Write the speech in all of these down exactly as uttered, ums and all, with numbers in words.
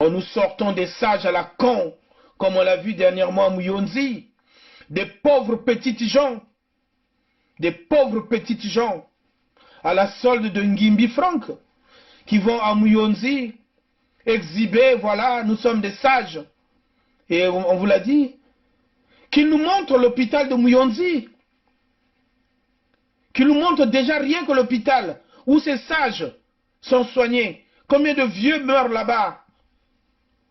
en nous sortant des sages à la con, comme on l'a vu dernièrement à Mouyondzi, des pauvres petites gens, des pauvres petites gens, à la solde de Ngimbi Franck, qui vont à Mouyondzi exhiber, voilà, nous sommes des sages. Et on, on vous l'a dit, qu'ils nous montrent l'hôpital de Mouyondzi, qu'ils nous montrent déjà rien que l'hôpital, où ces sages sont soignés. Combien de vieux meurent là-bas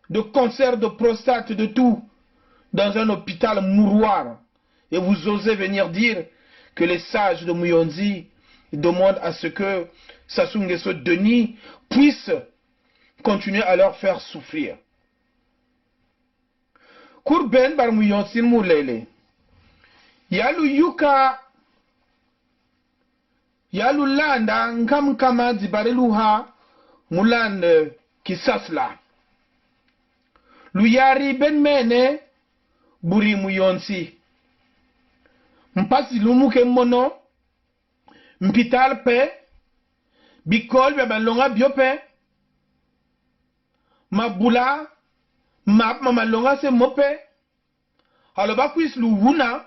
de cancer, de prostate, de tout, dans un hôpital mouroir. Et vous osez venir dire que les sages de Mouyondzi demandent à ce que Sassou Nguesso Denis puisse continuer à leur faire souffrir. Kur beno bara Mouyondzi mulele. Ya lu yuka, ya lu landa nkam nkama di bara luha mu landa, eh, Kisasla. Lu yari beno mene buri Mouyondzi. Mpasi lumu ke mono, mpital pe, bikol bia malonga bio pe, mabula, ma, ma malonga se mo pe. Alors bakwisi lu wuna,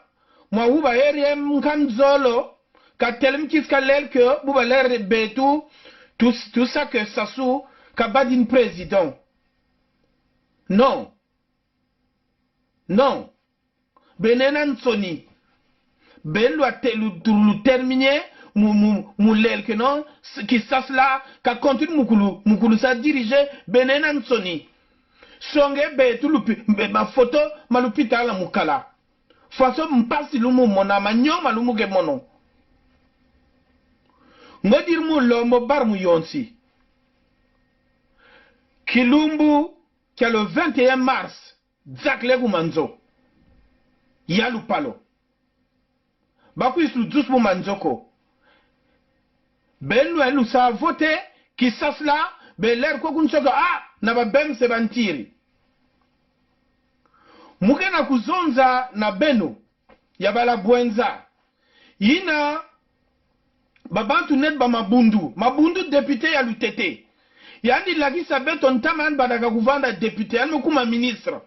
mwa wu ba eri e mkanzolo, ka tele mkisi ka lele ke, bu ba lele beto, tout, tout ça que Sassou, ka badin président. Non. Non. Beno nansoni. Beno lwa te-, lu, tu-, lu terminer, mu, mu, mu lele ke non, s-, Kisasla, ka continue mu kulu, mu kulu sa diriger, beno nansoni. Songe beto lupi-, be-, mafoto, ma lupitala mu kala. Faso mpasi lumu mona, manyoma lumu ke mono. Ngo diri mu lombo bara Mouyondzi. Kilumbu kia le vingt et un mars, dzakele ku manzo. Ya lu palo. Bakwisi lu dusu mu manzo ko. Beno lu sa voter, Kisasla, be lele ko ku nsoka, ah, na ba bemse bantiri. Mu kena kuzonza na beno, ya bala bwenza. Yina, babantu neti ba Mabundu. Mabundu député ya lutete. Yandi lakisa beto ntama yandi badaka kuvanda député, yandi me kuma ministre.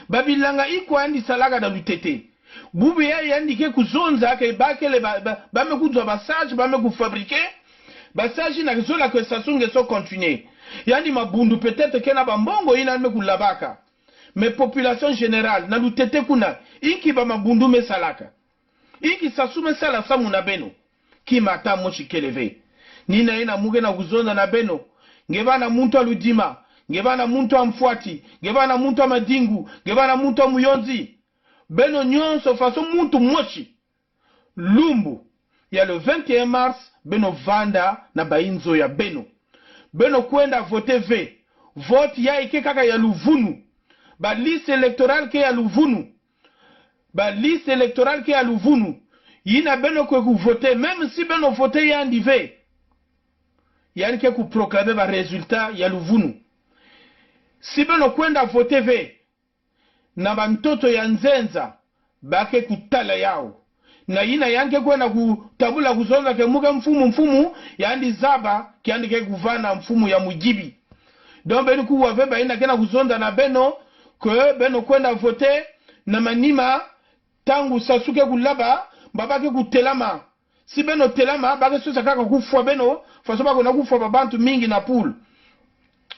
Babilanga iko yandi salaka na lutete. Bubu ya yandi ke kuzonza ke bakele ba, ba, ba me kuzwa ba sages, ba me kufabriquer. Ba sages na zola ke Sassou Nguesso continuer. Yandi Mabundu peut-être kena ba mbongo yina yandi me kulabaka. Mais population générale, na lutete kuna, inki ba Mabundu me salaka? Inki Sassou me sala samu na beno? Kima ata mosi kele ve. Ni yina yina mu kena kuzonza na beno. Nge bana muntu a Loudima, nge bana muntu a Mfouati, nge bana muntu a Madingou, nge bana muntu a Mouyondzi. Beno nyonso faso muntu mosi. Lumbu ya le vingt et un mars, beno vanda na ba inzo ya beno. Beno kwenda voter ve. Vote yayi ke kaka ya luvunu. Ba liste électorale ke ya luvunu. Ba liste électorale ke ya luvunu. Yina beno kwe kuvoter, même si beno voter yandi ve, yandi ke kuproclamer ba résultats ya luvunu. Si beno kwenda voter ve, na bantoto ya nzenza, ba ke kutala yawu. Na yina yandi ke kwenda kutambula kuzonza ke mu ke mfumu, mfumu, yandi zaba ke yandi ke kuvanda mfumu ya muyibi. Donc beno kuwa ve bayina kena kuzonza na beno ke beno kwenda voter, na manima, ntangu Sassou ke kulaba, ba ba ke kutelama. Si beno telama, ba ke sosa kaka kufwa beno, faso ba kwenda kufwa babantu mingi na Pool.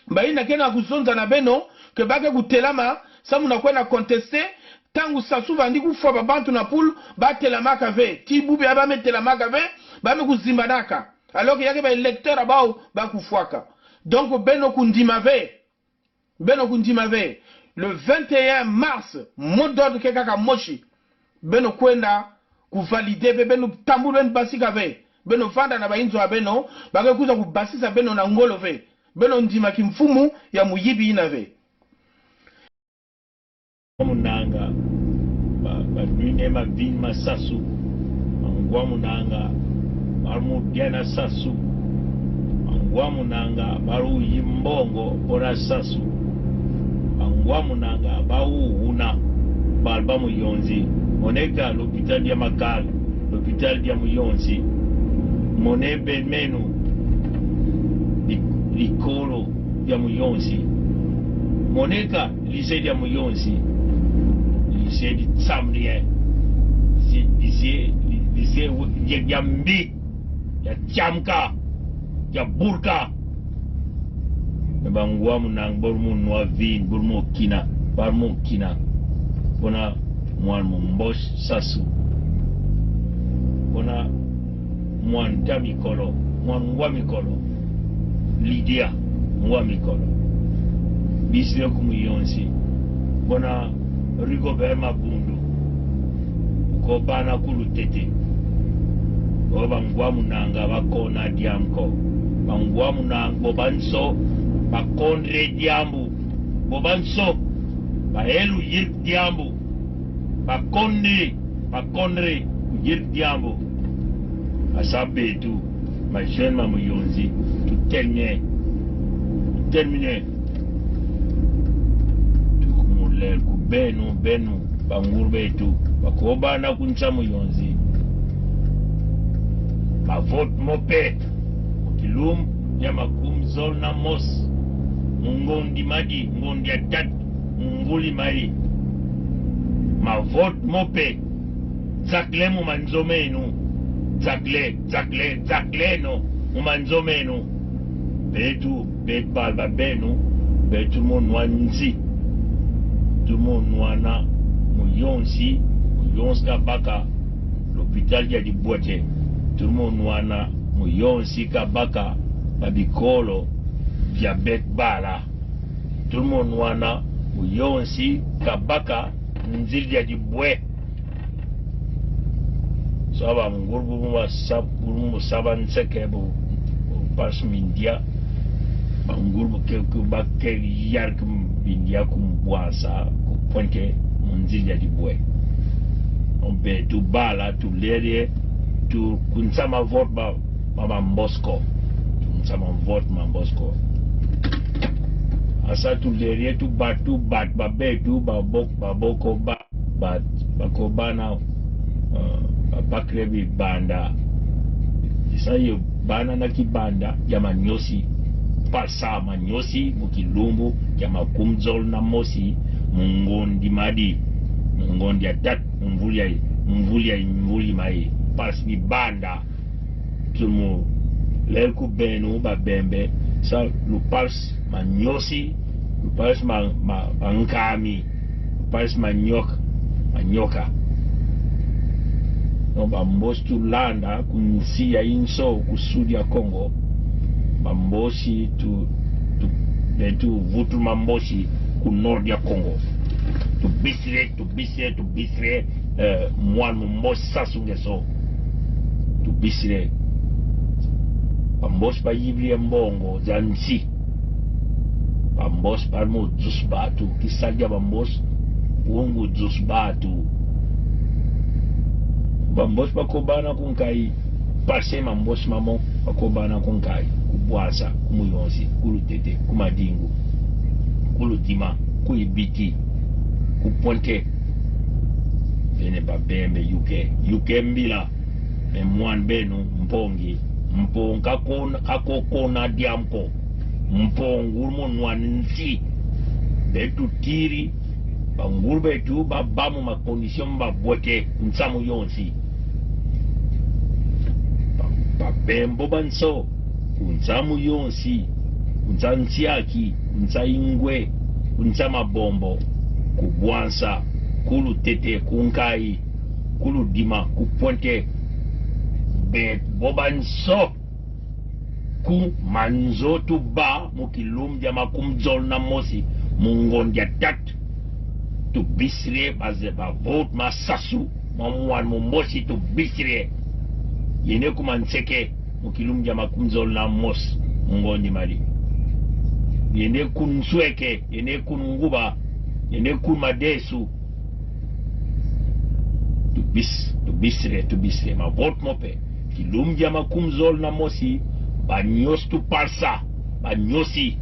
Bayina kena kuzonza na beno ke ba ke kutelama samu na kwenda contester, ntangu Sassou vandi kufwa babantu na Pool, ba telamaka ve. Ti bubu ya ba me telamaka ve, ba me kuzimbanaka. Alors que ya ke ba électeurs ya bawu ba kufwaka. Donc beno kundima ve. Beno kundima ve, le vingt et un mars, mot d'ordre ke kaka mosi. Beno kwenda kuvalider ve, beno tambula, beno basika ve. Beno vanda na ba inzo ya beno, ba ke kwiza kubasisa beno na ngolo ve. Beno ndima kimfumu ya muyibi yina ve. Munanga, ba, ba duine ma vin ma Sassou. Mangwa munanga, ba mu diana Sassou. Mangwa munanga, ba lu yi mbongo pora Sassou. Mangwa munanga, ba wu wuna, ba lu ba Mouyondzi. Moneka l'hôpital dia Makala, l'hôpital dia Mouyondzi. Mone bemenu, li-, likolo dia Mouyondzi. Moneka, lise dia moyonsi. Lise di tsamrie. Si, lise, li-, lise, ya, ya mbi. Ya tiamka. Ya burka. Bangua munang bor mu nua vin, bor mu kina, bor mu kina. Bona muan mu mbos sasu. Bona muan Tamikolo, muan Ngua Mikolo. Lydia Ngua Mikolo. Bisire ku moyonsi. Bona Rigobert Mabundu. Ko bana ku lutete. Bo bangua munanga bakona diambu ko. Bangua munanga bo banso. Bakondre diambu. Bo banso. Baelu yirk diambu. Bakondre, bakondre, yirk diambu. Asa beto, ma jeune ma moyonsi, tu terminer. Tu terminer. Tu kumulel ku beno, beno, banguru beto, bako bana ku nsa moyonsi. Mavote mope, mu kilumbu ya makumzolo na mos, mu ngondi madi, ngondi ya tatu, mu mvula mai. Mavote mope. Dzakele mu manzo meno. Dzakele, dzakele, dzakele no mu manzo meno. Beto, beto bala ba beno. Beto mo nwanzi. Tut mo nwana moyonsi, moyonsi kabaka l'hôpital dia dibwete. Tut mo nwana moyonsi kabaka ba bikolo bia beto bala. Tut mo nwana moyonsi kabaka nzila dia dibwe. So banguru bu mu sa, bu mu sa ba nseke bu, bu pars mindia. Banguru bu ke, ke ba ke yar ke mindia ku mbwasa, ku pwente, mu nzila dia dibwe. Beto bala, tulerie, tu ku nsa mavote ba, ba mambos ko. Tu ku nsa mavote mambos ko. Asa tulerie, tu bat, tu bat, ba beto, ba bok, ba boko, ba, ba, bako bana, eh, ba bakre bibanda. Isa yo bana na kibanda, ya manyosi. Pasa manyosi, mu kilumbu, ya makumzolo na mosi, mu ngondi madi. Mu ngondi ya tatu, mu mvula, mu mvula, mu mvula mai. Pasa bibanda. Tut mo lel ku beno ba bembe, sa lupars manyosi, lupars ma, ma, mankami, lupars manyok, manyoka. No bambosi tulanda, ku nsi ya inso, ku sud ya Kongo. Bambosi tu, tu, beto vutu mambosi, ku nord ya Kongo. Tubisire, tubisire, tubisire, eh, mwan mumbosi Sassou Nguesso. Tubisire. Bambosi bayibiri mbongo za nsi. Bambosi bari mo dzusi batu, ki salia bambosi, bungu dzusi batu. Bambosi bako bana ku nkayi, pase mambosi mamo, bako bana ku nkayi, ku bwasa, ku muyonsi, ku lutete, ku madingu, ku ludima, ku ibiti, ku pwente. Bene ba bembe yuke, yuke mbila, me mwan beno, Mpongi, Mpongi kako, kako kona diambu ko, Mpongi nguru mo nwanzi, beto tiri, banguru beto, ba ba mo ma condition ma bwete, ku nsa muyonsi. Ba, ba bembe bo banso, ku nsa muyonsi, ku nsa nsiaki, ku nsa ingwe, ku nsa mabombo, ku bwansa, ku lutete, ku nkayi, ku ludima, ku pwente, beto bo banso. Ku manzo tuba mu kilumbu dia makumzolo na mosi, mu ngonda ya tatu. Tubisire, baze ba vote ma Sassou, ma mwan mumbosi tubisire. Yende ku manseke, mu kilumbu dia makumzolo na mosi, mu ngonda mali. Yende ku nsweke, yende ku nguba, yende ku madesu. Tubis-, tubisire, tubisire, ma vote mope. Kilumbu dia makumzolo na mosi, banyosi tuparsa, banyosi,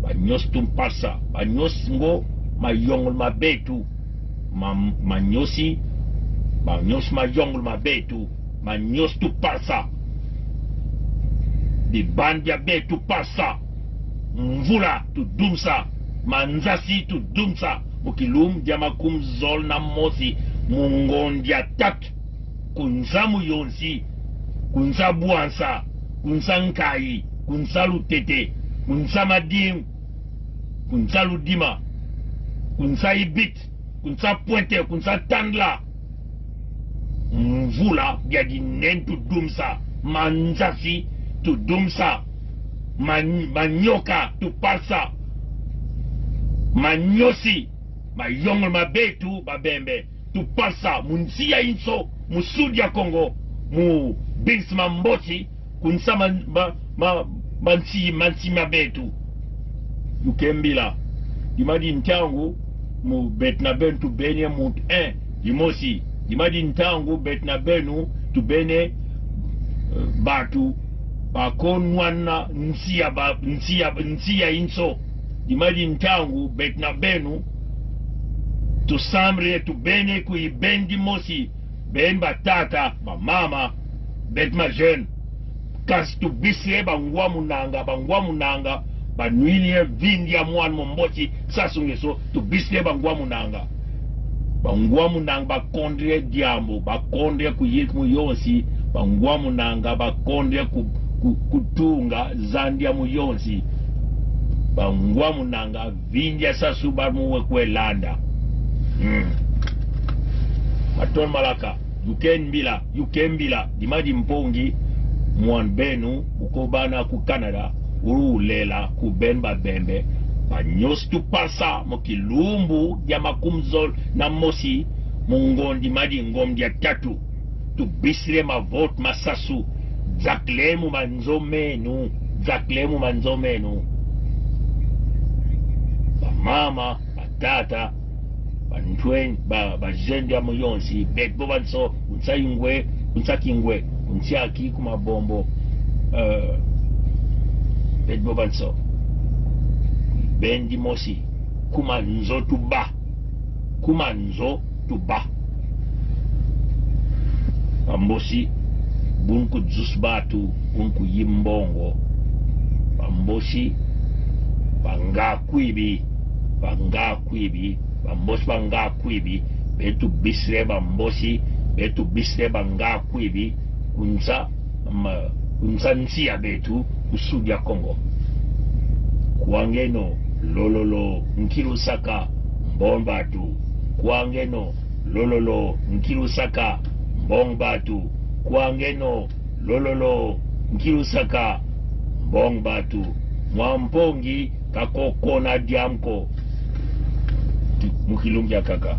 banyosi tuparsa, banyosi ngo, mayongo ma beto, ma, manyosi, banyosi mayongo ma beto, manyosi tuparsa, bibandi ya beto tuparsa, mvula tudumsa, Manzasi tudumsa, mu kilumbu dia makumzolo na mosi, mu ngon dia tatu. Kunsa muyonsi, kunsa bwansa, kunsa nkayi, kunsa lutete, kunsa madingu, kunsa ludima, kunsa ibit, kunsa pwente, kunsa tandla. Mvula biadi nene tudumsa, manzasi tudumsa, man-, manioka tupasa, maniosi, mayongo ma beto Babembe tupasa, mu nsi ya inso, mu Sud ya Kongo, mu binsi ma mbosi, kunsa ma, ma, ma, mansi, mansi ma beto. Yukembila. Dima di ntangu, mu beto na beno tubene muntu, eh, dimosi. Dima di ntangu, beto na beno tubene, eh, bantu, bakonwana nsi ya ba, nsi ya, nsi ya inso. Dima di ntangu, beto na beno tusambre, tubene ku ibeni dimosi, beno batata, bamama, beto ma jeune. Kansi tubisire bangwa munanga, bangwa munanga, banwini vindi ya mwana mbosi, Sassou Nguesso, tubisire bangwa munanga. Bangwa munanga, bakondele diambu, bakondele kuyirika muyonsi, bangwa munanga, bakondele ku, ku, kutunga Zambia muyonsi. Bangwa munanga, vindi ya Sassou ba mu we kwe landa. Hmm. Matondo malaka, yukembila, yukembila, dima di mpongi, mwana beno, ukobana ku Canada, ululela, ku beno Babembe, banyosi tupasa, mu kilumbu dia makumzolo na mosi, mu ngon dima di ngon dia tatu. Tubisire mavote ma Sassou. Dzakele mu manzo meno. Dzakele mu manzo meno. Bamama, batata, bantwenya, ba, ba jeune ya muyonsi, beto bo banso, kunsa ingwe, kunsa kingwe, kunsa ki kuma bombo. Eh, beto bo banso. Beno dimosi, kuma nzo tuba. Kuma nzo tuba. Bambosi, buna kuzusa bantu, buna kuyimbongo. Bambosi, banga kwibi, banga kwibi, bambosi banga kwibi, beto bisire bambosi, beto bisire banga kwibi, kunsa, ma, kunsa nsi ya beto, ku Sud ya Kongo. Kwangeno, lololo, nki lusaka, mbongo bantu. Kwangeno, lololo, nki lusaka, mbongo bantu. Kwangeno, lololo, nki lusaka, mbongo bantu. Mwa mpongi, kakokona diambu ko. Mu kilumbu kiakaka.